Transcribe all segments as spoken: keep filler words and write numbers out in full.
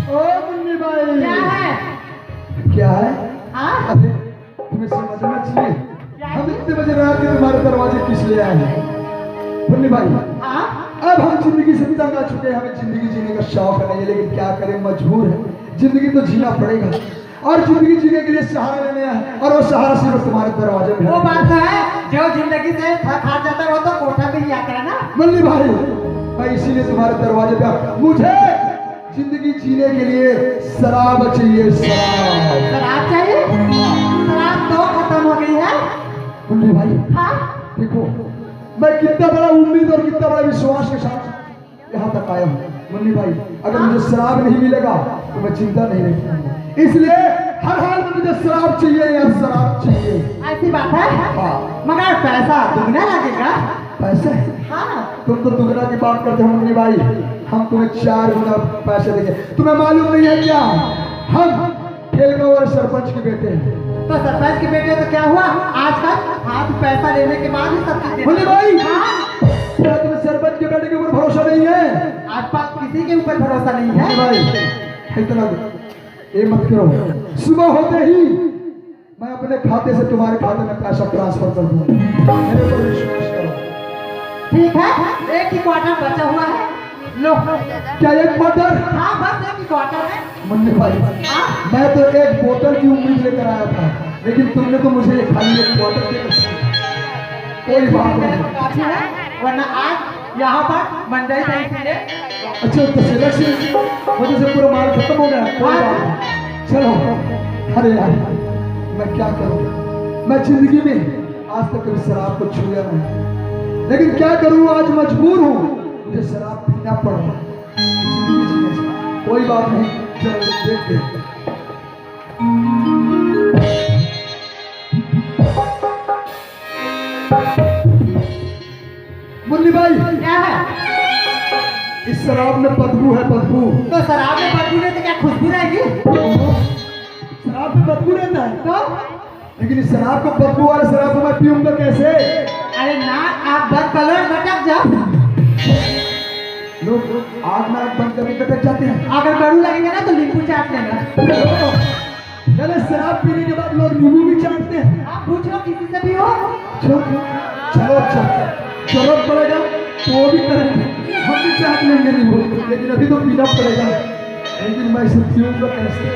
ओ मुन्नी भाई। क्या है? क्या है? हाँ? अरे, तुम्हें समझना चाहिए। क्या? हम इतने बजे रात के तुम्हारे दरवाजे किस लिए आए हैं? मुन्नी भाई, हाँ? अब हम जिंदगी से तंग आ चुके हैं, हमें जिंदगी जीने का शौक नहीं है, लेकिन क्या करें, मजबूर है, जिंदगी तो जीना पड़ेगा। और जिंदगी जीने के लिए सहारा लेने आए हैं, और वो सहारा सिर्फ तुम्हारे दरवाजे में है। वो बात तो है, जो जिंदगी से थक हार जाता है, वो तो कोठा पे ही आता है ना। मुन्नी भाई, मैं इसीलिए तुम्हारे दरवाजे पे आया। मुझे जिंदगी जीने के लिए शराब चाहिए, शराब। शराब चाहिए? शराब तो खत्म हो गई है। मुन्नी भाई, हाँ? देखो, मैं कितना बड़ा उम्मीद और कितना बड़ा विश्वास के साथ यहाँ तक आया हूँ। मुन्नी भाई, अगर मुझे शराब नहीं मिलेगा तो मैं जिंदा नहीं रह पाऊंगा, इसलिए हर हाल में मुझे शराब चाहिए यार, शराब चाहिए। ऐसी बात है? हाँ। मगर पैसा दुगना लगेगा। पैसा है? हाँ। तुम तो दुगना की बात करते हो मुन्नी भाई, हम तुम्हें चार गुना पैसे देंगे। तुम्हें मालूम नहीं है क्या, हम खेलगांव वाले सरपंच के बेटे हैं। तो सरपंच के बेटे तो क्या हुआ, आजकल हाथ पैसा लेने के बाद ही सब चीजें। मुन्नी भाई, हाँ। क्या तुम्हें सरपंच के बेटे के ऊपर भरोसा नहीं है? आजकल किसी के ऊपर भरोसा नहीं है। मुन्नी भाई, इतना ये मत करो। सुबह होते ही मैं अपने खाते से तुम्हारे खाते में पैसा ट्रांसफर कर दूंगा, मेरे पर विश्वास करो। ठीक है, एक ही क्वार्टर बचा हुआ है, लो। क्या एक क्वार्टर? हाँ, बस एक ही क्वार्टर है। मुन्नी भाई, हाँ? मैं तो एक बोतल की उम्मीद लेकर आया था, लेकिन तुमने तो मुझे ये खाली एक क्वार्टर दे दिया। कोई बात नहीं। काफी है, वरना आज यहाँ पर मंडई नहीं थी रे। अच्छा, तो सेलेक्शन वजह से पूरा माल खत्म हो गया। कोई बात नहीं। चलो, अरे यार, मैं क्या करूँ, मैं जिंदगी में आज तक कभी शराब को छुआ नहीं, लेकिन क्या करूँ, आज मजबूर हूँ, मुझे शराब पीना पड़ रहा है। जिंदगी जीना चाहिए। कोई बात नहीं, चलो देखते हैं। मुन्नी भाई, क्या है? इस शराब में बदबू है, बदबू। तो शराब में बदबू नहीं तो क्या खुशबू रहेगी? शराब में बदबू रहता है। तो? लेकिन इस शराब को, बदबू वाले शराब को मैं पीऊंगा कैसे? अरे ना, आप बंद करो, गटक जाओ। लोग आग में आग बंद करके गटक जाते हैं। अगर कड़ू लगेगा ना तो नींबू चाट लेना। चले, शराब पीने के बाद लोग नींबू भी चाटते हैं। आप पूछ लो किसी से भी हो। चलो, चलो, अच्छा, जरूरत पड़ेगा तो वो भी करेंगे, हम भी चाट लेंगे नींबू, लेकिन अभी तो पीना पड़ेगा। लेकिन मैं इसे पीऊंगा कैसे?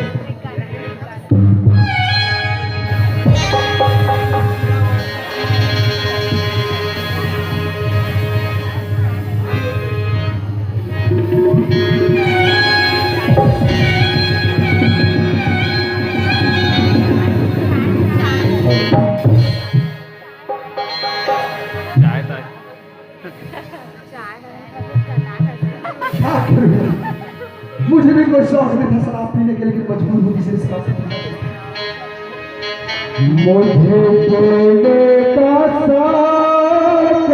क्या करूं? मुझे भी कोई शौक नहीं था शराब पीने के, लेकिन मजबूर हूँ किसी शराब पीने के। मुझे पीने का शौक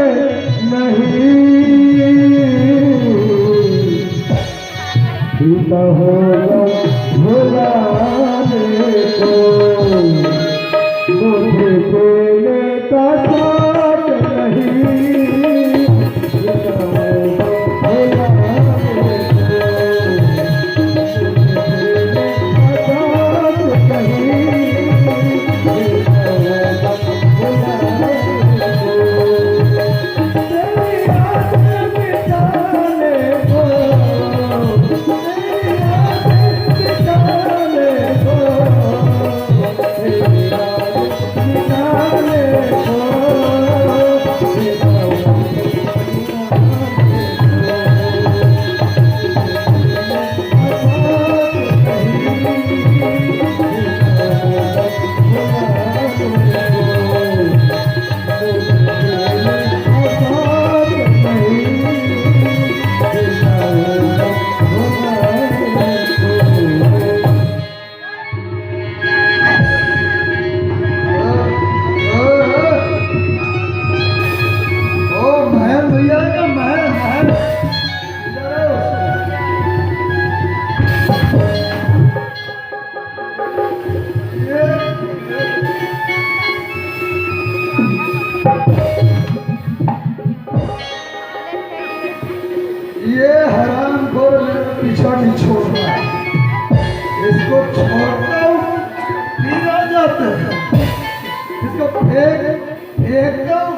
नहीं, पीता होगा भुलाने को। मुझे पीने का शौक नहीं। ये हरामखोर मेरा पीछा नहीं छोड़ रहा है। इसको छोड़ता हूँ, फिर आ जाता है। इसको फेंक, फेंकता हूँ,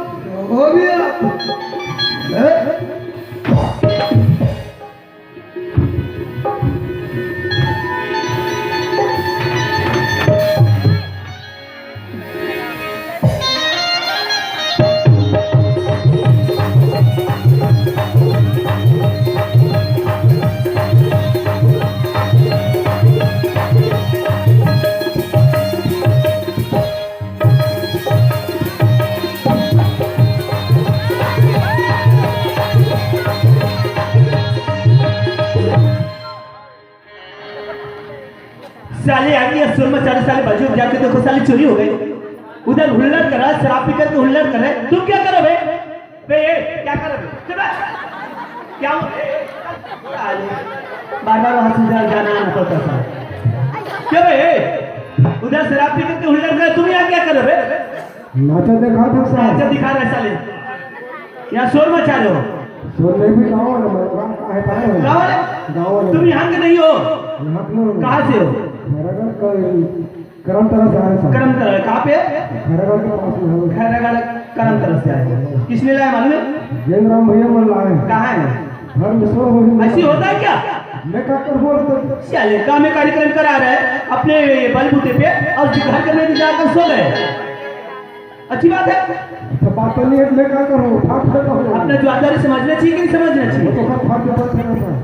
वो भी आता है। साले आगे या सुन मचाने साले बाजू जाके देखो, साले चोरी हो गई। उधर हुल्लड़ कर रहा है, शराब पी करके हुल्लड़ कर रहे हैं। तुम क्या करो बे? बे, ये क्या करो बे? चुप रह। क्या हुआ? साले, बार बार वहां से उधर जाना आना पड़ता था। क्या बे, ये उधर शराब पी करके हुल्लड़ कर रहे, तुम यहाँ क्या करो बे? नाचा देखा था साहब। अच्छा, दिखा रहे साले, यहाँ शोर मचा रहे हो। शोर नहीं भी गाँव वाले, मैं गाँव का है, पता है? गाँव वाले? गाँव वाले। तुम यहाँ के नहीं हो? यहाँ के नहीं। कहाँ से हो? खैरागढ़ का, करम तरह से आए साहब। करम तरह, कहाँ पे? खैरागढ़ के पास में है। खैरागढ़ करम तरह से आए। किसने लाया मालूम है? जैन राम भैया मन लाए। कहाँ है? घर में सो रहे हैं। ऐसी होता है क्या? मैं क्या कर बोल तो। चलिए, काम में कार्यक्रम करा रहे हैं अपने बलबूते पे और घर के में जाकर सो गए। अच्छी बात है। अच्छा, बात तो नहीं है, मैं क्या करूँ? फाट से कहूँ। अपना जवाबदारी समझना चाहिए कि नहीं समझना चाहिए? वो तो सब फाट से बात करना था।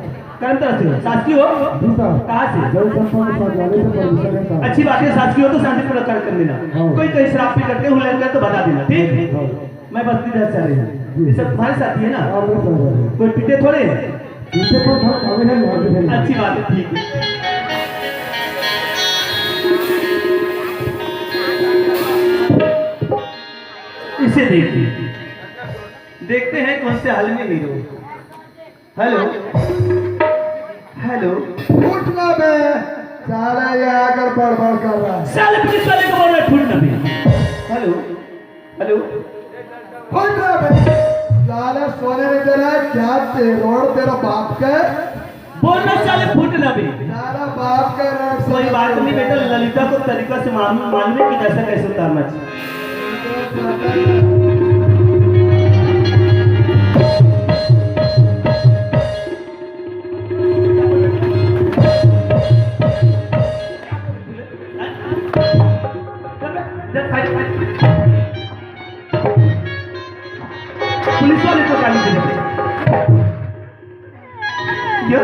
करम तरह से हो, शासकीय हो? जी साहब। कहाँ से? जनसंपर्क कार्यालय से परमिशन है साहब। अच्छी बात है, शासकीय हो तो शांतिपूर्वक कार्य कर लेना। हाँ। कोई कहीं शराब पी करके हुल्लड़ कर तो बता देना, ठीक? हाँ। मैं बस्ती दस से आ रही हूँ। जी। ये सब तुम्हारे साथी है ना? हाँ, मेरे साथ है। कोई पीते थोड़े हैं? पीते तो था, खावे हैं, यहाँ पे हैं। अच्छी बात है, ठीक है। इसे देखिए, देखते हैं कौन से हाल में हीरो। Hello, hello. उठ ना बे, साला ये आकर बड़बड़ कर रहा है। साले पुलिस वाले को बोल रहे फूट ना बे। Hello, hello. उठ ना बे, साला सोने में दे रहा है क्या? ते रोड तेरा बाप का है? बोल रहा साले फूट ना बे। साला बाप का रंग कोई बात नहीं बेटा, ललिता को तरीका से मालूम, मालूम है कि कैसे कैसे उतारना चाहिए। पुलिस वाले को गाली दे रहे थे। क्या?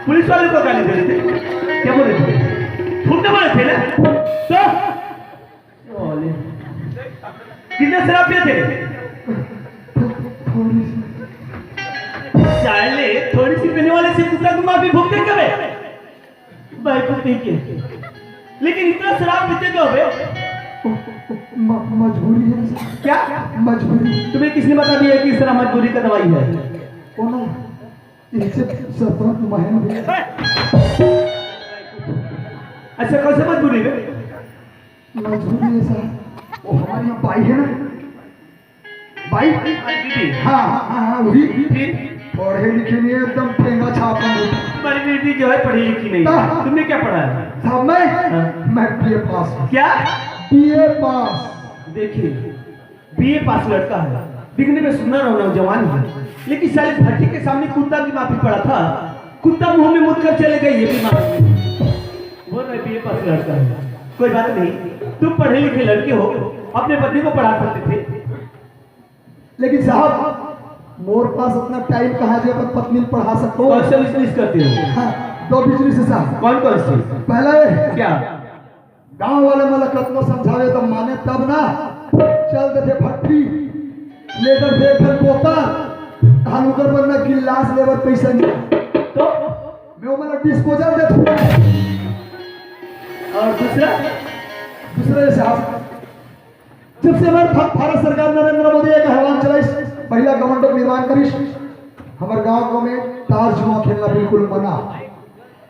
पुलिस वाले को गाली दे रहे थे? क्या बोले थे? फूटने वाले थे ना? तो? साले। कितने शराब पिए थे? थोड़ी सी। साले, थोड़ी सी पीने वाले से कुत्ता को माफी भुगते क्या बे? भाई को पी के। लेकिन इतना शराब पीते क्यों बे? म-, मजबूरी है सर। क्या? मजबूरी। तुम्हें किसने बता दिया कि शराब मजबूरी का दवाई है? वो ना, इनसे सत्रह महीने हुए। अच्छा, कौन सी मजबूरी है? मजबूरी है सर, वो हमारे यहाँ बाई है ना, बाई। बीबी। हाँ, हाँ, हाँ, हाँ, वही। फिर? पढ़े लिखे नहीं है, एकदम ठेंगा छाप। हमारी बीबी जो है पढ़ी लिखी नहीं। हाँ। तुमने क्या पढ़ा है? साहब, मैं, हाँ। मैं बीए पास हूँ। क्या? बीए पास। देखिए, बीए पास लड़का है, दिखने में सुंदर और नौजवान है, लेकिन साले भट्टी के सामने कुत्ता की माफी पड़ा था, कुत्ता मुंह में मुद कर चले गए, ये भी मालूम नहीं। बोल रहे बीए पास लड़का है, कोई बात नहीं, तुम पढ़े लिखे लड़के हो, अपने पत्नी को पढ़ा सकते थे। लेकिन साहब, मोर पास इतना टाइम कहाँ जे अपन पत्नी ल पढ़ा सकतो? कौन सा बिजनेस करते हो? हाँ, दो बिजनेस है साहब। कौन कौन सी? पहला ये, क्या? गांव वाले मन ला कतनो समझावे त माने तब ना, चल देथे भट्टी, लेकर दे घर पोता, धान उकर बर ना गिलास लेबर पैसा नहीं। तो मैं वो मन ला डिस्पोजल देथूं। और दूसरा? दूसरा ये साहब, जब से हमारे भा-, भारत सरकार नरेंद्र मोदी एक आह्वान चलाइस, महिला कमांडो निर्माण करिस, हमारे गांव को में ताश जुआ खेलना बिल्कुल मना।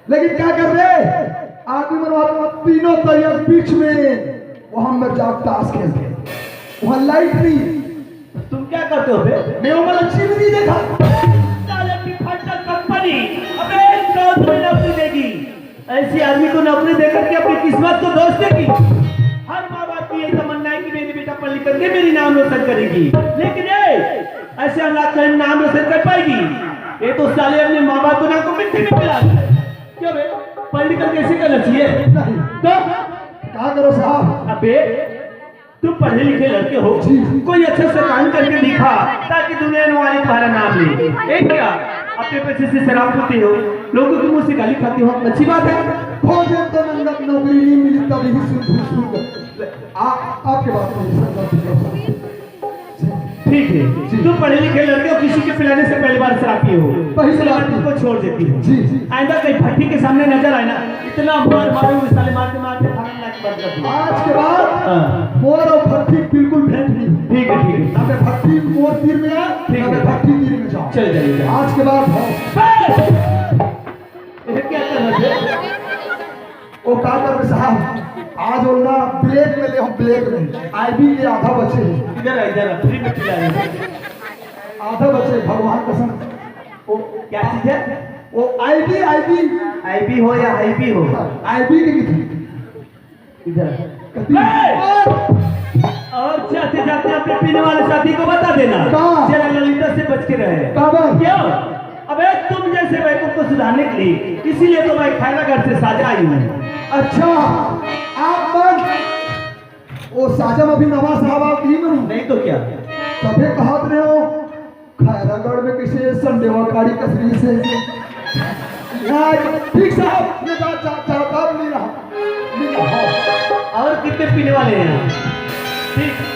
लेकिन क्या कर रहे आदमी मन वहाँ तीनों तरिया बीच में वहाँ में जाओ ताश खेलते, वहाँ लाइट नहीं। तुम क्या करते हो बे? मैं वो वाला चीज नहीं देखा। साले की फटक नौकरी देकर के अपनी किस्मत को दोस्त की। हर माँ बाप की ये तमन्ना है कि मेरी बेटा पढ़ लिख करके मेरी नाम रोशन करेगी, लेकिन ये ऐसे हालात में नाम रोशन कर पाएगी? ये तो साले अपने माँ बाप को ना को मिट्टी में मिला दे। क्यों बे? पढ़ लिख कर कैसे करना चाहिए? नहीं। तो क्या करो साहब? अबे, तुम पढ़े लिखे लड़के हो, जी। कोई अच्छा सा काम करके दिखा, ताकि दुनिया वाले तुम्हारा नाम ले। एक क्या, अपने पैसे से शराब पीते हो, लोगों के मुंह से गाली खाते हो, अच्छी बात है। खोजे तो नंगत नौकरी नहीं मिली, तभी सुन सुन। आप, आपके बात नहीं, संगत की बात। ठीक है, जी। तुम पढ़े लिखे लड़के हो, किसी के पिलाने से पहली बार शराब पिए हो, पहली बार। तुमको छोड़ देती हूँ। जी, जी। आइंदा कहीं भट्टी के सामने नजर आए ना, इतना मार मारूंगी साले, मारते मारते फालम लाके बंद कर दूंगा। आज के बाद हाँ। मोर और भट्टी बिल्कुल भेंट नहीं। ठीक है, ठीक है। ना मैं भट्टी मोर तीर में आए, ठीक ना है। मैं भट्टी तीर में जाऊँ। चल जाइए, जाइए। आज के बाद हो। बस! ये क्या कर रहे थे? वो का कर रहे साहब, आज बोलना ब्लैक में ले हम, ब्लैक में। आईबी के आधा बचे हैं। इधर आ, इधर आ, फ्री में पिला रहे हैं। आधा बचे, भगवान कसम। वो क्या चीज है? वो आईबी, आईबी। आईबी हो या आईबी हो? आईबी के कितने? इधर। कति? ए! और जाते जाते अपने पीने वाले साथी को बता देना, कहाँ? जरा ललिता से बच के रहे। काबर? क्यों? अबे, तुम जैसे बेवकूफ को सुधारने के लिए, इसीलिए तो मैं खैरागढ़ से साजा आई हूँ। अच्छा, आप मन, वो साजा में अभी नवा साहब आप नहीं मनो? नहीं तो क्या? तबे कहत रहे हो, खैरागढ़ में किसे संडेवा काड़ी कसरी से। यार, ठीक साहब, ये बात जा-, जाता नहीं रहा। नहीं रहा। और कितने पीने वाले हैं? ठीक।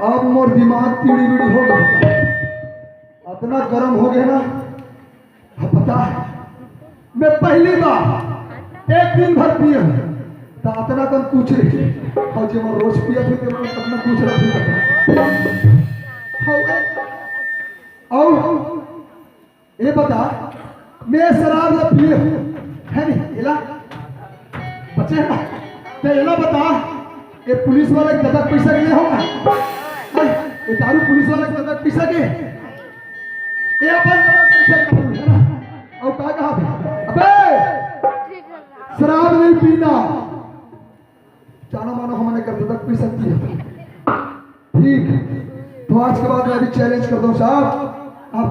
अब मोर दिमाग टीड़ी बीड़ी हो गया, इतना गर्म हो गया ना। अब पता है, मैं पहली बार एक दिन भर पिए हूँ, तो इतना कम कुछ नहीं। और जो मैं रोज पिया था, तो मैं इतना कुछ रख नहीं पता। हाँ, ए-, और ये बता, मैं शराब ला पिए हूँ, है नहीं? एला बचे ना? तो एला बता, ये पुलिस वाला के दतक पैसा के ले होगा? नहीं, ये दारू पुलिस वाला के दतक पैसा के? ये अपन दतक पैसा के दारू है ना? और का कहा था? अबे, शराब नहीं पीना। जाना मानो हमने कर दतक पैसा दिया। ठीक, तो आज के बाद मैं भी चैलेंज कर दूं साहब, आप,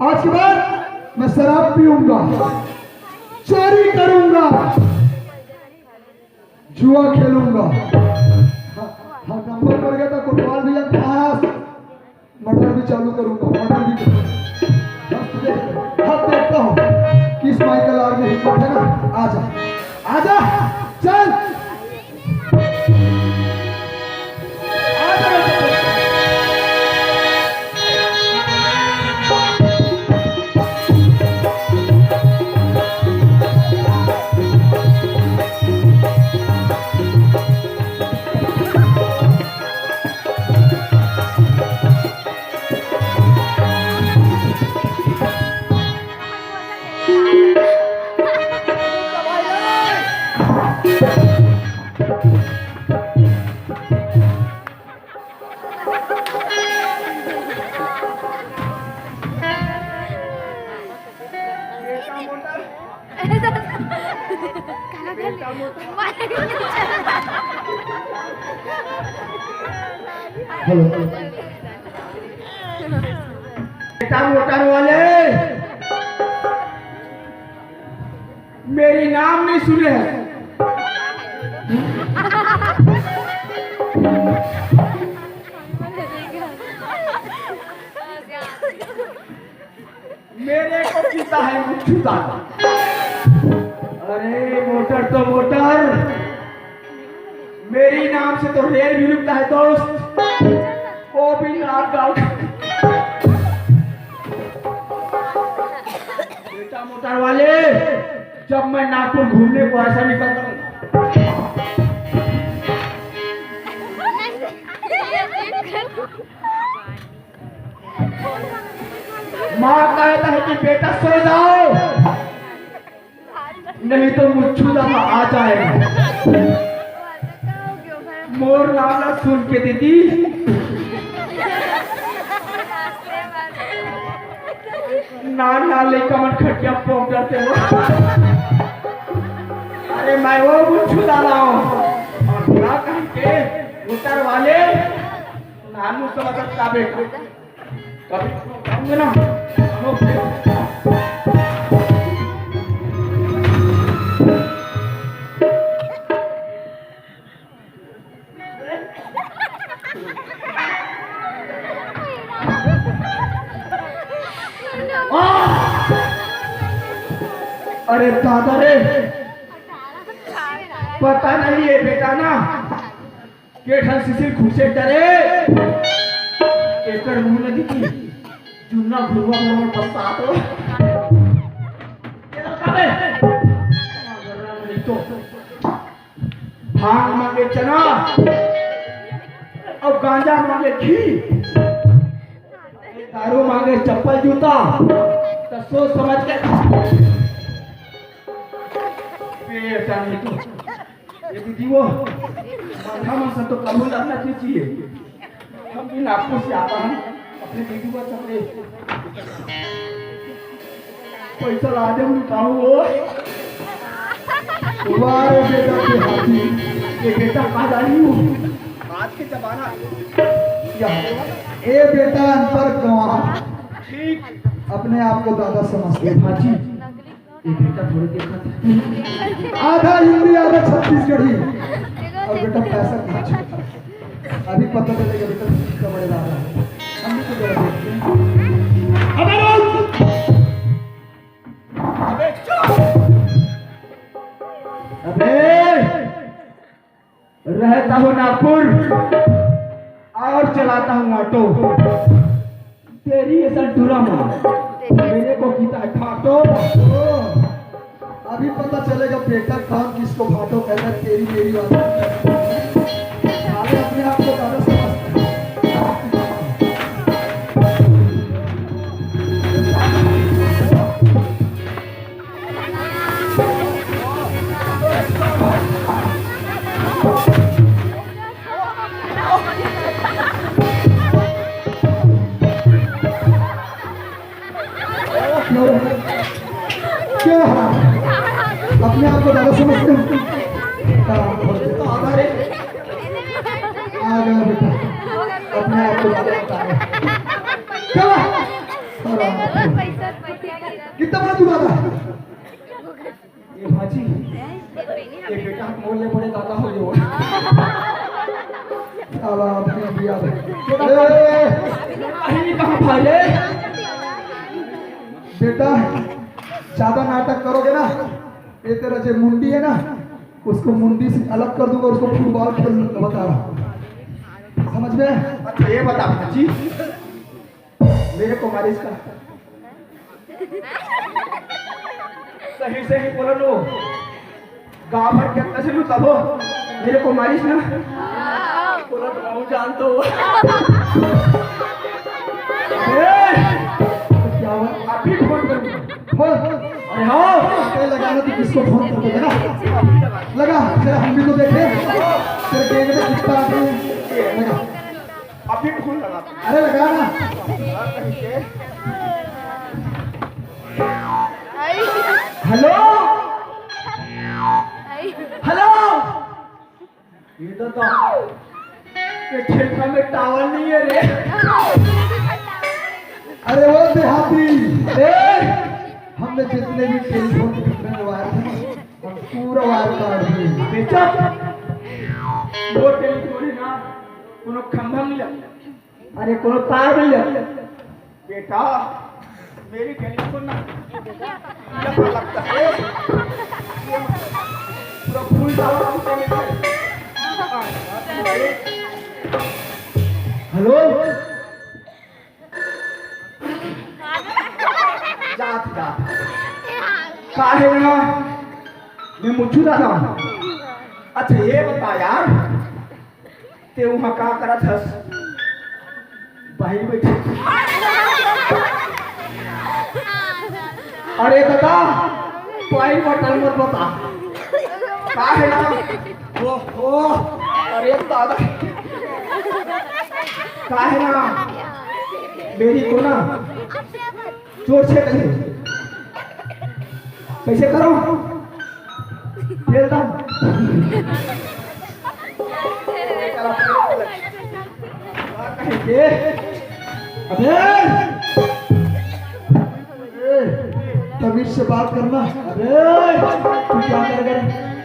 आज के बाद मैं शराब पीऊंगा, चोरी करूंगा, जुआ खेलूंगा। हाँ, हाँ, नंबर पड़ गया था कोतवाल भैया खास, मर्डर भी चालू करूंगा, मर्डर भी करूंगा। अब देखता हूँ किस माइकल आर्मी हिम्मत है ना। आजा, आजा, चल। हेलो। बेटा मोटर वाले, मेरी नाम नहीं सुने हैं। मेरे को पीता है मुच्छू दादा। अरे मोटर तो मोटर, मेरी नाम से तो रेल भी रुकता है दोस्त, वो भी नागगांव। बेटा मोटर वाले, जब मैं नागपुर घूमने को ऐसा निकलता हूँ, माँ कहता है कि बेटा सो जाओ, नहीं तो मुच्छू दादा आ जाएगा। मोर नाम ला सुन के दीदी, नान नान लइका मन खटिया पोंक डरथे हो। अरे मैं वो बुच्चू दादा हूँ, और बुरा कहीं के उतर वाले नानू समझत का बेटा। कभी ना। अरे दादा रे, पता नहीं ये बेटा ना के ठन सिसिर खुसे डरे। एकर मुंह लगी थी जुन्ना घुरवा मोर बस्ता तो। ये लड़का बे। नहीं तो भांग मांगे चना और गांजा मांगे घी, दारू मांगे चप्पल जूता, तो सोच समझ के पेट नहीं तो ये दीदी वो माथा में से तो कबूल रखना चाहिए। हम भी नागपुर से आता हूँ, अपने दीदी को चपले पैसा ला दे, उठाऊँ वो। वाह रे बेटा के हाथी, ये बेटा का जानी हूँ। आज के जमाना या ए बेटा अनपढ़ गंवार, ठीक। अपने आप को दादा समझते हैं। हाँ जी। ये बेटा थोड़ी देखा था। आधा हिंदी, आधा छत्तीसगढ़ी। और बेटा पैसा खर्च। अभी पता चलेगा बेटा कितना बड़े दादा है। हम भी तो जरा देखते हैं। अबे रुक! अबे चुप! अबे! रहता हूँ नागपुर और चलाता हूँ ऑटो। तेरी ऐसा डुरा मार, मेरे को कितना घाटो। अभी पता चलेगा बेटा कौन किसको भाटो कहता है, तेरी मेरी बात। साले अपने आप को दादा समझते हैं। क्या? अपने आप को दादा समझते हो? आ गया बेटा, अपने आप को दादा बता रहे। चला। कितना बड़ा तू दादा? ए भाजी, ए बेटा मोर ले बड़े दादा हो गयो। साला आदमी भी आ गया। ए, अरे कहाँ भाई रे? बेटा, ज्यादा नाटक करोगे ना, ये तेरा जो मुंडी है ना, उसको मुंडी से अलग कर दूंगा, उसको फुटबॉल खेल बता रहा हूँ। समझ में? अच्छा ये बता भाजी, मेरे को मारिस का सही सही बोलो लो। गाँव भर के कैसे लू तबो मेरे को मारिस ना। बोलो तो मैं जानता हूँ। ए, क्या हुआ? अभी फोन कर। फोन। अरे हाँ। अरे लगाना तो किसको फोन कर देगा? लगा, जरा हम भी तो देखें। तेरे गैंग में कितना आदमी है? लगा। अभी फोन लगा। अरे लगा ना। हेलो। हेलो। ये दादा, ये क्षेत्र में टावर नहीं है रे। अरे वो देहाती, ए, हमने जितने भी टेलीफोन खंभे में वायर थे ना, हम पूरा वायर काट दिए। बेचो, वो टेलीफोन है ना, कोनो खंभा मिला, अरे कोनो तार मिला। बेटा, मेरी टेलीफोन ना, लगता है, पूरा फूल डाला हमको। हेलो। जात जात का है ना, मैं मुझू दादा हूँ। अच्छा ये बता यार, ते वहाँ का करत हस? बाहर बैठे। अरे दादा, बाहर बटन मत बता। का हे ना? ओहो, अरे दादा, का हे ना? मेरी को ना चोट से करे। कैसे करो? फेर दम। अबे! ए, तमीज से बात करना। अबे! तू क्या कर रहा है?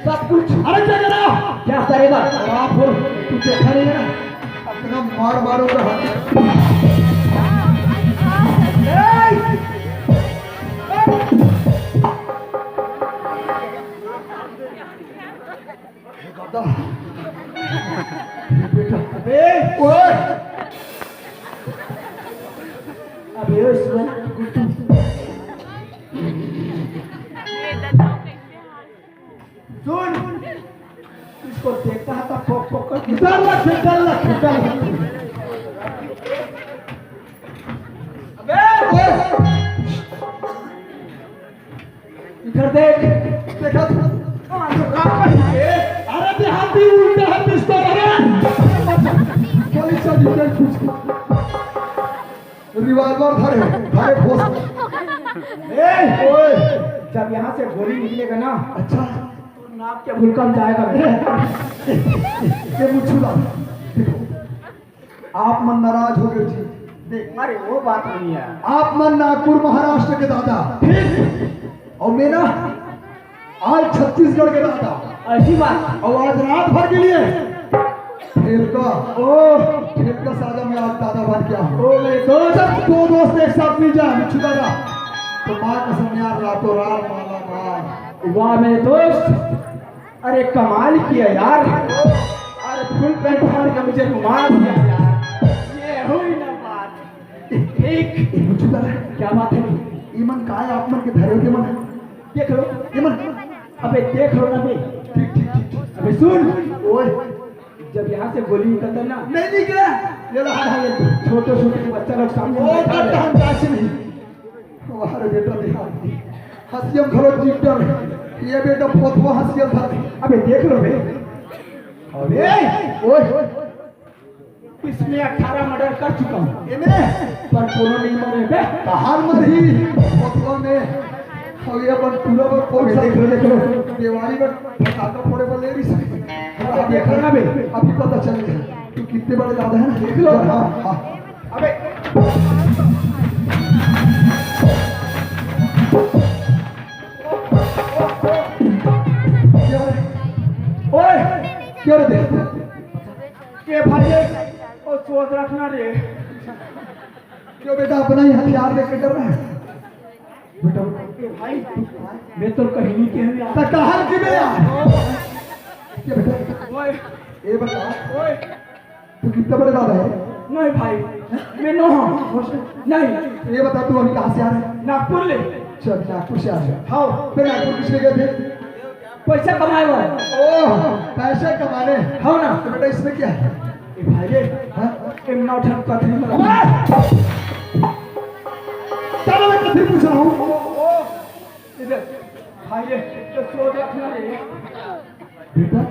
सब कुछ। अरे क्या कर रहा है? क्या करेगा? और आप हो, तू देखा नहीं है? इतना मार मारूंगा। ए! हे दादा। हे बेटा। अबे! ओए! अबे, ओए, सुन। सुन। इसको देखता था, फोक, फोक कर। डर लग, डर लग, डर लग। अबे! ओए! इधर देख, देखा तू? अरे देहाती उल्टा है पिस्तौल, अरे! गोली चल, इधर घुस। रिवॉल्वर धरे, धरे ठोस। ए, ओए! जब यहाँ से गोली निकलेगा ना, अच्छा। तो नाक के भुलकम जाएगा। ये मुझे देखो। आप मन नाराज हो गए जी। देख, अरे वो बात नहीं है। आप मन नागपुर महाराष्ट्र के दादा, ठीक? और मैं ना आज छत्तीसगढ़ के दादा। ऐसी बात। और आज रात भर के लिए ठेलका, ओ, ठेलका साजा में आज दादा बन के आया हूँ। ओ मेरे दोस्त। जब दो दोस्त एक साथ मिल जाए, मिट्ठू दादा, तो माँ कसम यार, रातों रात माला माल। वाह मेरे दोस्त, अरे कमाल किया यार। अरे फुल पैंट फाड़ के मुझे रुमाल दिया यार। ये हुई ना बात। एक, एक मिनट चुप रह। क्या बात है? ईमन का है, आप मन के धरे के मन है? देख लो। ईमन। अबे देख लो ना बे। ठीक, ठीक, ठीक, ठीक। अबे सुन। ओए। जब यहाँ से गोली निकलता ना। नहीं निकला। ये लो, हाथ, हाथ, ये लो। छोटे छोटे बच्चा लोग सामने ओ, बैठा है। करता हम चाची नहीं। हमारे बेटा देखा, हंसियम घलो जीतल। ये बेटा फोथवा हंसियम था। अबे देख लो बे। अबे, ओए, इसमें अठारह मर्डर कर चुका हूँ। एमे? पर कोनो नहीं मरे बे। कहाँ मरही? फोथवा में। अब ये अपन पूरा पर कौन अबे सा देख लो, देख लो। दीवारी पर फटाका फोड़े पर ले रही से। अबे देख लो ना बे। अभी पता चलेगा। तू कितने बड़े दादा है ना? देख लो। हाँ, हाँ। अबे। क्या रे? ओए! क्या रे देख? के भाई, ओ सोच रखना रे। क्यों बेटा, अपना ही हथियार देख के डर रहा है? बेटा, ए भाई, मैं तो कहीं नहीं कह रहा। तो कहाँ की बे यार? क्या बेटा? ओए! ये बता। ओए! तू कितना बड़े दादा है? नहीं भाई, मैं नौ हूँ। नहीं। ये बता, तू अभी कहाँ से आ रहा है? नागपुर ले। चल, नागपुर से आ रहा है। हाँ। फिर नागपुर किस लिए गए थे? पैसा कमाए वाला। ओह, पैसा कमाने। हाँ ना। तो बेटा, इसमें क्या है? ए भाई रे, हाँ? ए नौ ठन कथरी में। अबे! चलो, मैं कथरी पूछ रहा हूँ। इधर, भाई रे, तो सोच रखना रे। बेटा,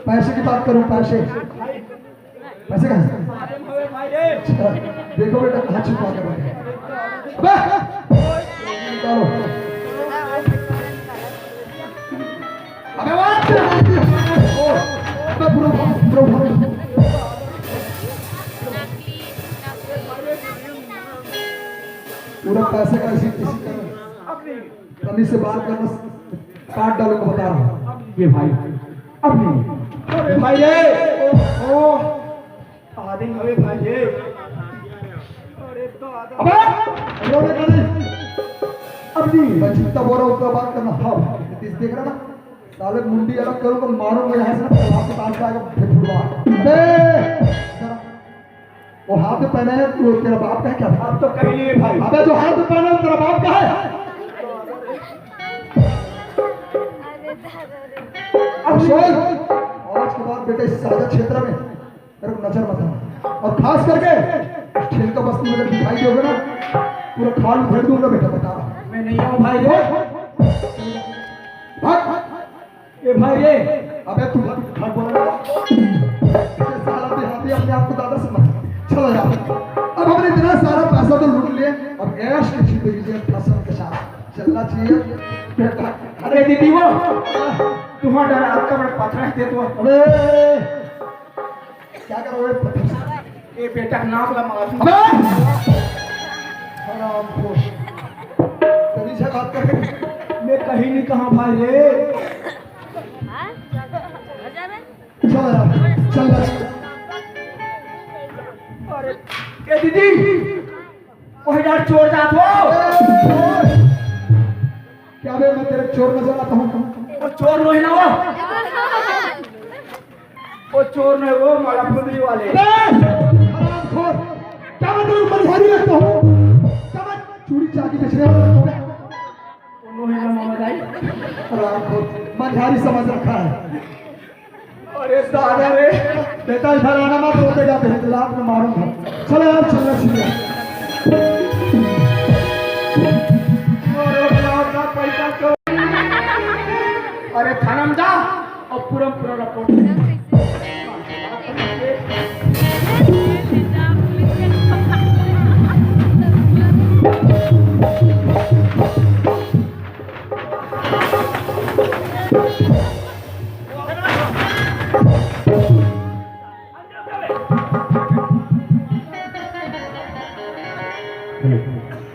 पैसे की बात करो, पैसे। भाई, पैसे कहाँ से? अरे भाई रे। अच्छा, देखो बेटा, कहाँ छुपा के रखे हैं। अबे! निकालो। अबे वाह! ओ, अबे पूरा भाग, पूरा भाग। पूरा पैसे का इसी, इसी का। तमीज से बात करना, काट डालूंगा, बता रहा हूँ। ये भाई, अब नहीं। अरे भाई रे, ओ, ओ, आदि हवे भाई रे। अरे तो आदि। अबे, रोने का नहीं। अब नहीं। मैं जितना बोल रहा हूँ, उतना बात करना। हाँ, इस देख रहा ना? साले मुंडी अलग करूँगा, मारूंगा यहाँ से ना, तालाब के पास जाएगा, फिर फुटबॉल। बे, जरा वो हाथ में पहना है, वो तेरा बाप का है क्या? आप तो कह लिए भाई। अबे जो हाथ में पहना है, तेरा बाप का है? अब सुन, आज के बाद बेटा इस साझा क्षेत्र में तेरे को नजर मत आना। और खास करके इस ठेलका बस्ती में अगर दिखाई दोगे ना, पूरा खाल उधेड़ दूंगा बेटा, बता रहा हूँ। मैं नहीं आऊँ भाई रे। भाग। ए भाई रे, अबे तू मत बोल रहा। ये साला देहाती अपने आप को दादा समझ। चलो यार, अब हमने इतना सारा पैसा तो लूट लिया, अब ऐश की जिंदगी जिए फसलों के साथ चलना चाहिए। बेटा, अरे दीदी वो, तुम्हारा डर आपका बड़ा पत्थर है तो। अबे क्या करोगे पत्थर से? ये बेटा नाम का मार। अबे हरामखोर, तेरी से बात कर। मैं कहीं नहीं कहा भाई रे। चल यार, चल बस। अरे ए दीदी, वही यार चोर जात हो। क्या बे, मैं तेरे चोर नजर आता हूँ? वो चोर नहीं ना वो। वो चोर नहीं, वो माला फुंदरी वाले। अबे हरामखोर, क्या मैं तेरे ऊपर भारी लगता हूँ? क्या मैं चूड़ी चांदी बेचने वाला लगता हूँ? वो नहीं ना मामा जाए। हरामखोर, मझारी समझ रखा है। अरे दादा रे, बेटा इधर आना मत, रोते जाते हैं, लात में मारूंगा। चलो यार, चलना चाहिए। अरे बाप रे, पैसा तो। अरे थाना में जा और पूरा पूरा रिपोर्ट।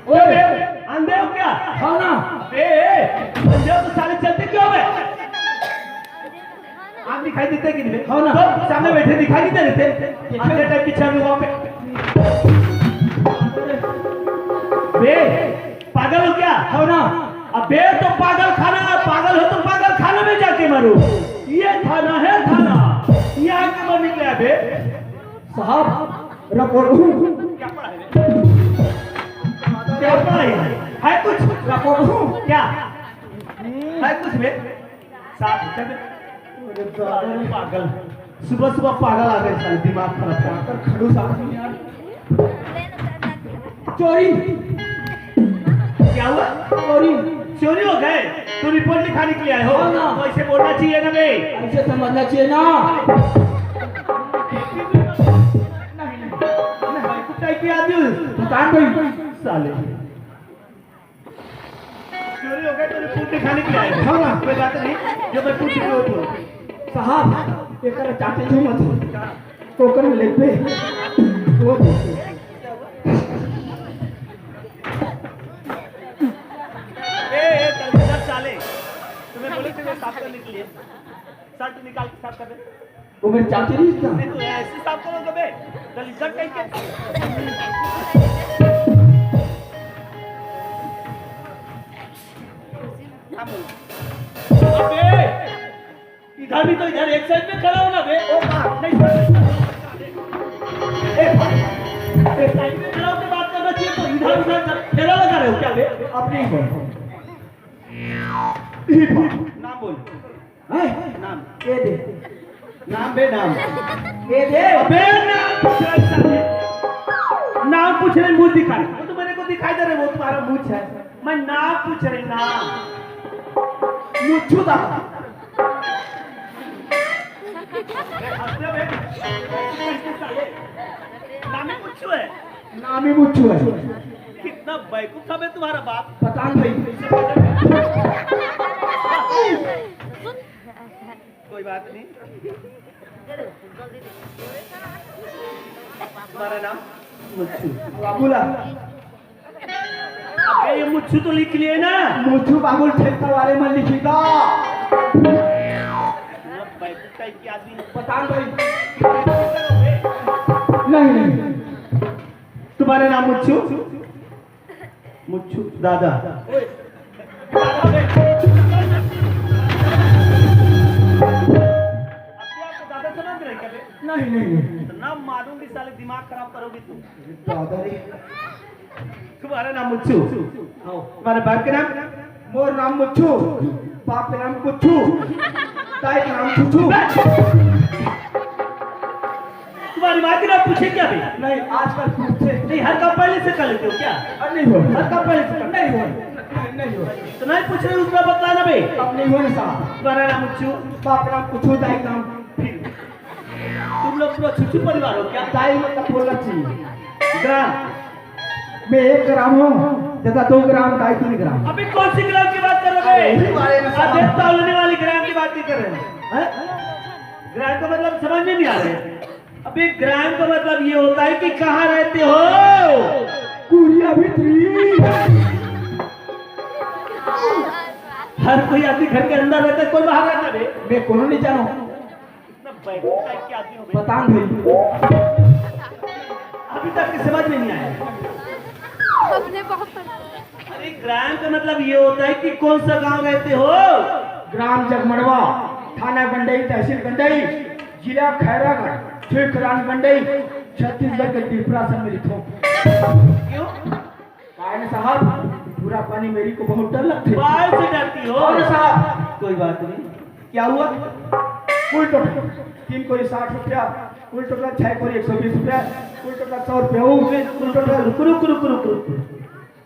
ओए बे, अंधे हो क्या? हाँ ना। बे, अंधे हो तो साले चलते क्यों बे? आँख दिखाई देते कि नहीं बे? हाँ ना। तो सामने बैठे दिखाई नहीं देते? अंधे टाइप की छवि वहाँ पे। बे, पागल हो क्या? हो ना। अबे तो पागल खाना, पागल हो तो पागल खाना में जाके मरो। ये थाना है थाना, यहाँ के मर निकले बे। साहब, रपोट हूँ। क्या पढ़ा है? क्या पढ़ा है? है कुछ? रपोट हूँ। क्या? है कुछ बे? साहब, चल। अरे पागल, सुबह सुबह पागल आ गए साले, दिमाग खराब कर। खड़ूस आदमी यार। चोरी। क्या हुआ? चोरी। चोरी हो गए तो रिपोर्ट लिखाने के लिए आए हो? हाँ ना। तो ऐसे बोलना चाहिए ना बे। ऐसे समझना चाहिए ना। नहीं, नहीं, नहीं, कुत्ता की आदमी। भगवान भाई, साले। चोरी हो गए तो रिपोर्ट दिखाने के लिए आए। हाँ ना। कोई बात नहीं, जो मैं पूछ रही हूँ तो। साहब, एक चाटे जो मत हो। तो कर ले पे। वो दे। ए, ए, दलदल साले, तुम्हें बोले थे वो साफ करने के लिए। शर्ट निकाल के साफ कर दे। वो मेरे चाचे नहीं था। नहीं तो ऐसे साफ करो तो बे, दलिद्दर कहीं के। अबे, इधर भी तो, इधर एक साइड में खड़ा हो ना बे। ओ बाप, नहीं, सर। ए भाई, एक साइड में खड़ा होकर बात करना चाहिए, तो इधर उधर कर, ठेला लगा रहे हो क्या बे? अब नहीं बोल। नाम बोल। हैं? नाम। ए दे। नाम बे, नाम। ए दे। अबे नाम पूछ रहे साले। नाम पूछ रहे, मुंह दिखा रहे। वो तो मेरे को दिखाई दे रहे, वो तुम्हारा मुंह है। मैं नाम पूछ रहे, नाम। मुच्छू दा। अरे हंस रहे बे। नाम ही मुच्छू है। नाम ही मुच्छू है। कितना बेवकूफ था बे तुम्हारा बाप। पता नहीं। कोई बात नहीं। तुम्हारा नाम? मुच्छू। बाबूला। अबे ये मुच्छू तो लिख लिए ना। मुच्छू बाबुल ठेका वाले में लिखी था। बेवकूफ टाइप के आदमी। पता नहीं। नहीं, नहीं। तुम्हारा नाम मुच्छू? मुच्छू दादा। दादा समझ रहे क्या बे? नहीं, नहीं, नहीं। इतना मारूंगी साले, दिमाग खराब करोगी तुम। दादा रे। तुम्हारा नाम मुच्छू? हाँ। तुम्हारे बाप के नाम? मोर नाम मुच्छू, बाप के नाम कुच्छू, दाई के नाम छुच्छू। तुम्हारी माँ के नाम पूछे क्या बे? नहीं, आजकल पूछते। नहीं, हर काम पहले से कर लेते हो क्या? अरे नहीं हो। हर काम पहले से कर नहीं हो। नहीं हो। तो नहीं पूछ रहे, उसका बतला ना बे। अब नहीं हो ना साहब। तुम्हारा नाम उच्चू? बाप नाम उच्चू, दाई नाम फिर। तुम लोग पूरा छुच्छू परिवार हो क्या? दाई मतलब बोलना चाहिए। ग्राम? मैं एक ग्राम हूँ, दादा दो ग्राम, दाई तीन ग्राम। अभी कौन सी ग्राम की बात कर रहे हो बे? अरे, वही वाले में साहब। अरे, तौलने वाली ग्राम की बात नहीं कर रहे हैं। हैं? ग्राम का मतलब समझ में नहीं आ रहा है। अबे ग्राम का मतलब ये होता है कि कहाँ रहते हो? कुरिया भितरी। हर कोई आदमी घर के अंदर रहता है, कोई बाहर रहता है बे? मैं कोनो नहीं जानो। इतना बैठक टाइप के आदमी हो बे। पता नहीं। अभी तक के समझ में नहीं आया। हमने बहुत अरे ग्राम का मतलब ये होता है कि कौन सा गांव रहते हो? ग्राम जगमड़वा, थाना गंडई, तहसील गंडई, जिला खैरागढ़, क्षेत्र रानी गंडई, छत्तीसगढ़ के डिपरा सम्मिलित हो। क्यों? कारण साहब, पूरा पानी मेरी को बहुत डर लगते। बाढ़ से डरती हो? और साहब, कोई बात नहीं। क्या हुआ? कुल टोटल तीन कोरी साठ रुपया, कुल टोटल छह कोरी एक सौ बीस रुपया, कुल टोटल सौ रुपया हो, कुल टोटल रुक, रुक, रुक, रुक, रुक।